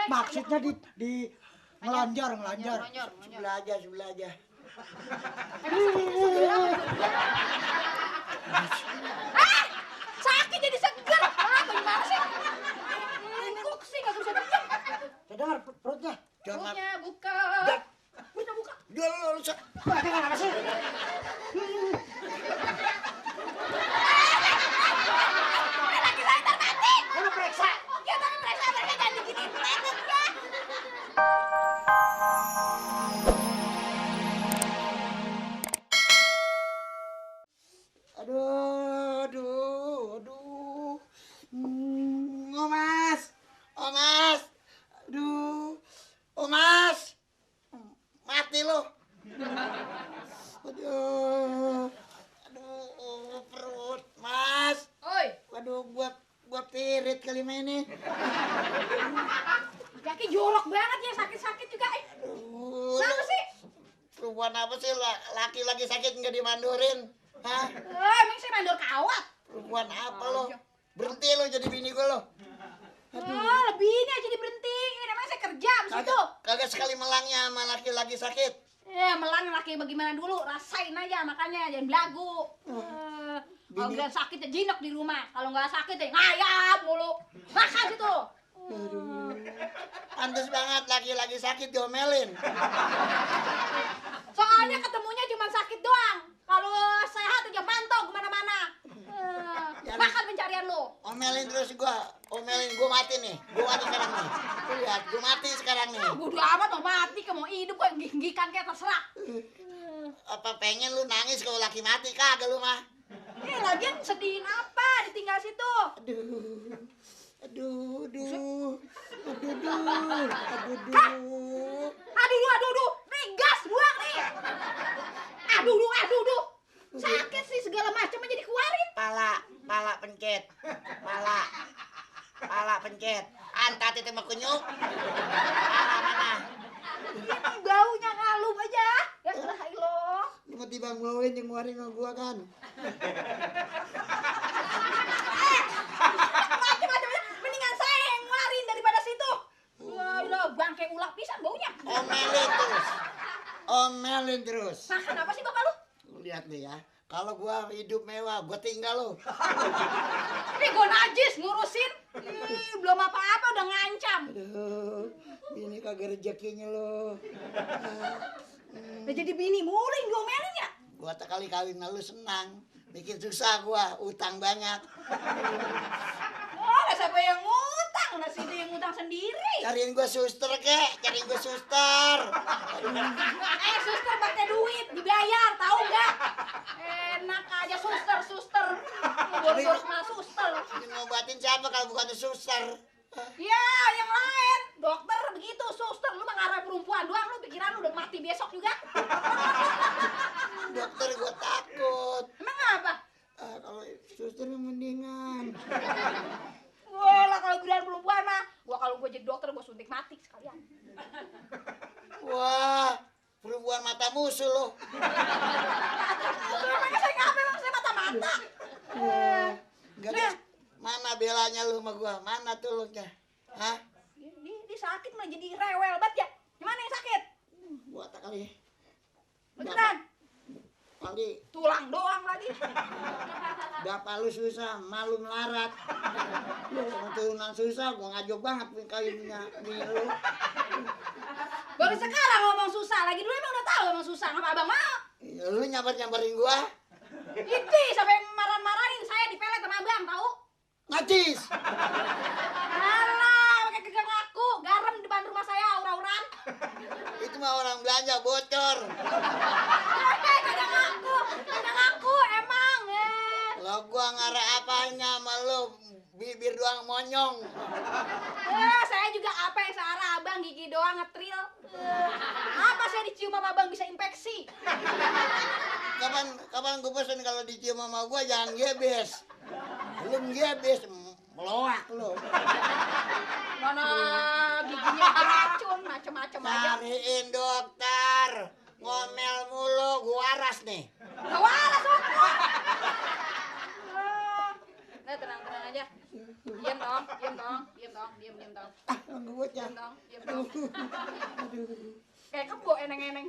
Maksudnya di ngelonjor. Sebelah aja. Sakit jadi seger. Gimana sih? Kok sih nggak bisa diem? Saya dengar perutnya. Perutnya buka. Buka. Lu Kenapa sih? Laki saya termati. Saya mau periksa. Ya tapi mereka jangan diginiin banget ya. Aduh. Omas. Aduh. Omas. Mati lo. Aduh, perut, Mas. Oi, Waduh, gua pirit kali ini. kaki jorok banget ya, sakit-sakit juga. Kenapa sih? Perempuan apa sih laki lagi sakit nggak dimandurin? Hah? Emang saya mandor kawat. Perempuan apa lo? Berhenti lo jadi bini gua lo. Lebih ini aja diberhentiin. Emang saya kerja abis itu. Kagak sekali melangnya sama laki-laki sakit. Ya melang laki bagaimana dulu, rasain aja makanya jangan belagu. Kalau nggak sakit ya jinak di rumah, kalau nggak sakit ya ngayap mulu. Makan situ. Pantes banget laki-laki sakit diomelin. Soalnya ketemunya cuma sakit doang. Kalau sehat aja pantau kemana-mana. Makan pencarian lo. Omelin terus gua mati nih. Gua mati sekarang nih. Tuh lihat, gua mati sekarang nih. Bodo amat mau mati, mau hidup, mau ginggikan kayak terserah. Apa pengen lu nangis kalau laki mati kagak lu mah? Lagian sedihin apa ditinggal situ? Aduh. Aduh. Nih gas buang nih. Aduh. Sakit sih segala macam aja dikeluarin. Pala pencet. Pala pencet. Antat itu mah kunyuk. Pala mana? Ini baunya ngalum aja. Ya salah lo. Lu mau tiba ngeluarin yang ngeluarin sama gua kan? Macam-macam mendingan saya yang ngeluarin daripada situ. Lah bangke ulak pisan baunya. Omelin terus. Makan apa sih bapak lu? Lu lihat nih ya. Kalau gua hidup mewah, gua tinggal lu. Nih gua najis ngurusin. Belum apa-apa udah ngancam. Aduh, ini kagak rezekinya lo. Udah jadi bini mulu yang diomelin ya? Gua tak kali kawin sama lu senang. Bikin susah gua, utang banyak. Lah siapa yang ngutang? Lah sini yang ngutang sendiri. Cariin gua suster, kek. Suster pakai duit dibayar, tahu nggak? Enak aja suster. Bos sama suster. Ini ngobatin siapa kalau bukan suster? Ya, yang lain. Dokter begitu, suster. Lu mah ngarah perempuan doang, lu pikiran lu udah mati besok juga. Dokter gua takut. Emang apa? Kalau suster mendingan. Wah, lah kalau bilang perempuan mah, kalau gua jadi dokter gua suntik mati sekalian. Wah, perempuan mata musuh lo. Emangnya saya ngapa? Emang saya mata-mata. Enggak ada. Mana belanya lu sama gua? Mana tuh lu nya? Hah? Dia sakit mah jadi rewel banget ya. Gimana yang sakit? Gua tak kali. Beneran? Kali Tulang doang lagi. bapak lu susah, malu melarat. Lu turunan susah, gua ngajak banget kawinnya bini lu. Baru sekarang ngomong susah, lagi dulu emang udah tahu emang susah, ngapa abang mau? Ya, lu nyamperin gua. Itu sampai marah-marahin saya dipelet sama abang, tahu? Najis. Alah, pakai kagak ngaku, garam di depan rumah saya aura-auran. Itu mah orang belanja bocor. Kagak ngaku, emang. Lo gua ngarah apanya sama lu? Bibir doang monyong. Saya juga apa yang searah abang gigi doang ngetril. Apa saya dicium sama abang bisa infeksi? Kapan gue pesen kalau dicium sama gua jangan gebes. Lu gebes, meloak lu. Mana giginya beracun, macem-macem aja. Cariin dokter. Ngomel mulu, gua waras nih. Gak waras apa? Nah, tenang aja. Diam dong. tong, diam tong. Ngebutnya. Diam tong. Kayak kebo eneng-eneng.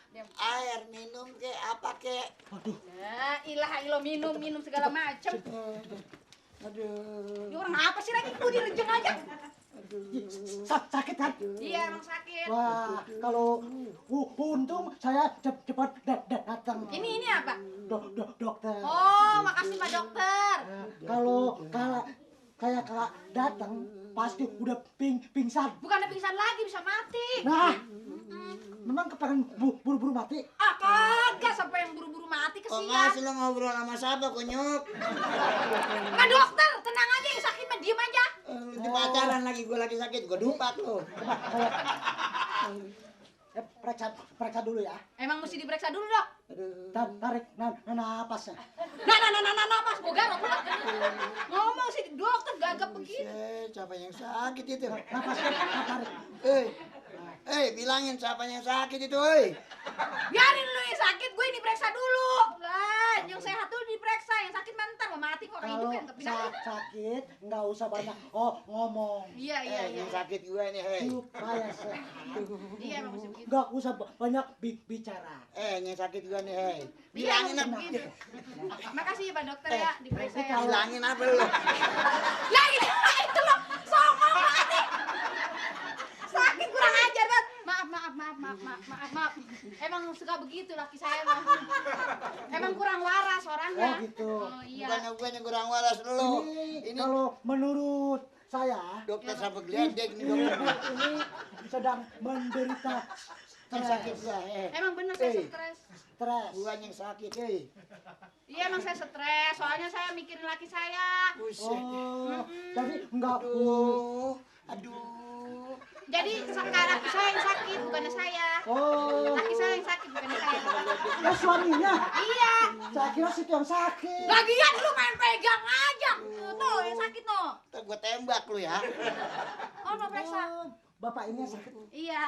Diam. Air minum ke apa ke? Aduh, Ya, ilah ilo minum segala macam. Aduh. Ini orang apa sih lagi? Gua direjeng aja. sakit kan? Iya, emang sakit. Wah, kalau untung saya cepat datang. Ini apa? Dokter. Oh, makasih Pak Dokter. Kalau kayak datang pasti udah pingsan. Bukannya pingsan lagi, bisa mati. Nah, memang kepengen buru-buru mati. Ah, kagak sampai yang buru-buru mati Kok kesian. ngasih lo ngobrol sama siapa kunyuk? Pak Dokter, tenang aja, yang sakit mah diem aja. Di pacaran lagi, gue lagi sakit, gue dumpat lo. Periksa dulu ya. Emang mesti diperiksa dulu, Dok. Tarik napasnya. Napas, gua garuk pula. Ngomong sih dokter gagap begini. Siapa yang sakit itu? Napasnya tarik. Bilangin siapa yang sakit itu, hei. Biarin lu yang sakit, gue ini periksa dulu. Lah, yang sehat tuh diperiksa, yang sakit mantar mau mati kok kayak hidup Kalau kan kepindahan. sakit nggak usah banyak ngomong. Iya. Yang sakit gue nih, hei. Supaya sehat. Iya, emang mesti begitu. Nggak usah banyak bicara. Yang sakit gue nih, hei. Iya, Bilangin emang apa? begitu. Makasih ya Pak Dokter ya, diperiksa ya. Bilangin apa lo? Lah itu lo, songong banget. Sakit kurang ajar banget. Maaf. Emang suka begitu laki saya mah. Emang kurang waras orangnya. Oh gitu. Oh iya. Bukannya gue yang kurang waras lo. Ini kalau menurut saya dokter sampai geledek nih dokter. ini sedang menderita Yang sakit gue, Emang bener saya stres. stres. Bukan yang sakit, hei. Iya emang saya stres, soalnya saya mikirin laki saya. Buset. Oh, jadi enggak Aduh. Jadi sekarang laki saya yang sakit, bukannya saya. Oh, Laki saya yang sakit, bukannya saya. ya suaminya. Iya. Saya kira situ yang sakit. Lagian lu main pegang aja. Tuh yang sakit no. Ntar gue tembak lu ya. Oh mau periksa. Oh, bapak ini yang sakit. Iya.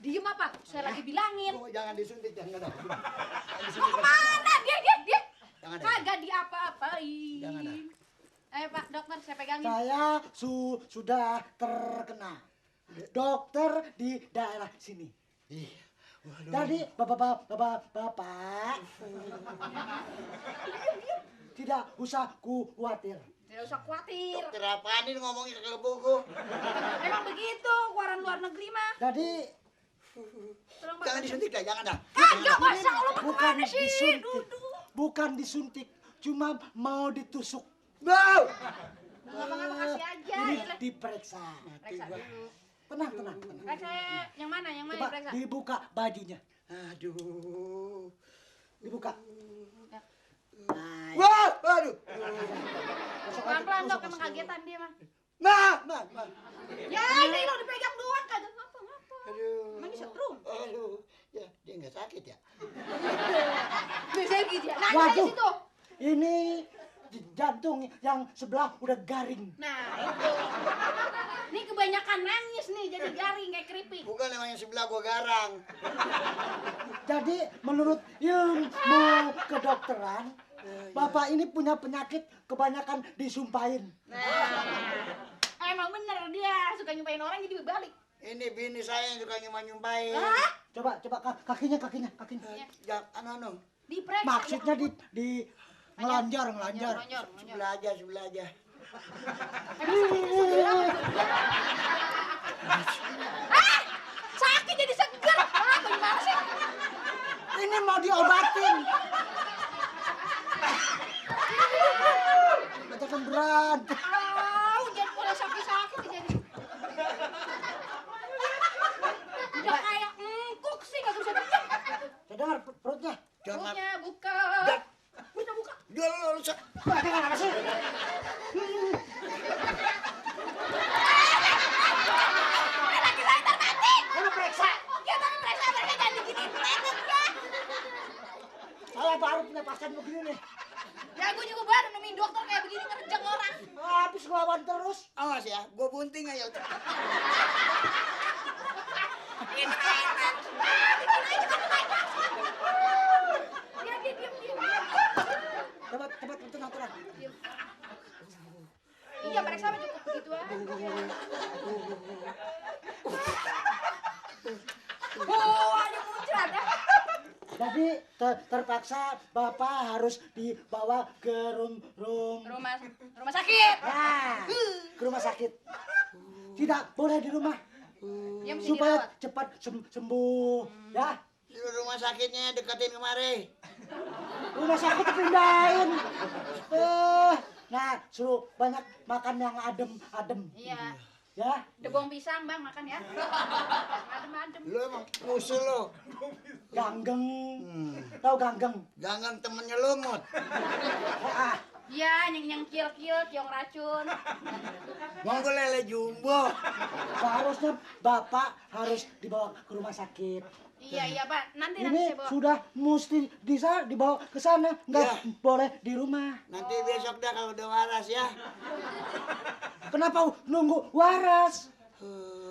Diem apa? Saya lagi bilangin. Oh, jangan disuntik, jangan dong. Mau kemana? Dia. Jangan deh. Kagak diapa-apain. Jangan dah. Ayo Pak Dokter, saya pegangin. Saya sudah terkena dokter di daerah sini. Jadi bapak tidak usah khawatir. Tidak usah khawatir. Dokter apaan ini ngomongin ke buku? Emang begitu, keluaran luar negeri mah. Jadi Tolong Pak. Jangan disuntik dah, jangan dah. Kagak, masa Allah mau bukan kemana sih? disuntik, Duduk. bukan disuntik, cuma mau ditusuk. Bau. Ngapa-ngapa kasih aja. Ini Gila. diperiksa. Periksa dulu. Tenang. Periksa yang mana? Yang mana Coba diperiksa? dibuka bajunya, Aduh. dibuka. Ya. Nah, Wah, aduh. Pelan-pelan Dok, emang kagetan dia mah. Nah. Ya ini lo dipegang doang, kagak ngapa-ngapa. Aduh. Emang ini setrum. Aduh. Ya, dia nggak sakit ya? Biasanya gitu ya. Nanya aja Waduh. situ. ini jantung yang sebelah udah garing. Nah itu. Ini kebanyakan nangis nih, jadi garing kayak keripik. Bukan emang yang sebelah gua garang. Jadi menurut ilmu kedokteran, bapak ini punya penyakit kebanyakan disumpahin. Nah, emang bener dia suka nyumpahin orang jadi berbalik. Ini bini saya yang suka nyumpahin. Hah? Coba kakinya. Iya. Ya, anu. Diperiksa. Maksudnya ya. di ngelanjar. Nyonyor. Sebelah aja. Ah, sakit jadi seger. Ah, bagaimana sih? Ini mau diobatin. Katakan berat. Jadi kalau sakit-sakit jadi. Udah kayak engkuk sih, nggak bisa diem. Saya dengar perutnya. Jangan. Perutnya buka. Buka. Dia lu Apa sih? Laki saya termati. Kamu periksa. Ya tapi periksa jangan diginiin banget ya. Saya baru punya pasien begini nih. Ya gue juga baru nemuin dokter kayak begini ngerjang orang. Habis ngelawan terus. awas ya, gua bunting aja. Ini mainan. Dia diem. Cepat tenang. Jadi terpaksa Bapak harus dibawa ke Rumah sakit. Nah, ke rumah sakit. Tidak boleh di rumah. Ya mesti Supaya dirawat. cepat sembuh. Ya, Rumah sakitnya deketin kemari. rumah sakit pindahin. Nah, suruh banyak makan yang adem-adem. Iya. Ya, Debong pisang bang makan ya. Adem-adem. Lu emang musuh lu. ganggeng. Tahu ganggeng? Jangan temennya lumut. Ah, Iya, yang kil-kil, kiong racun. Monggo lele jumbo. seharusnya Bapak harus dibawa ke rumah sakit. Iya Pak, nanti Ini saya bawa. sudah mesti dibawa ke sana, nggak Iya. boleh di rumah. Nanti besok dah kalau udah waras ya. Kenapa nunggu waras?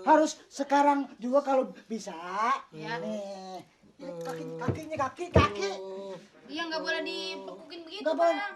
Harus sekarang juga kalau bisa. Iya. Nih, ini kaki. Iya nggak boleh dibekukin begitu Nggak boleh. bang.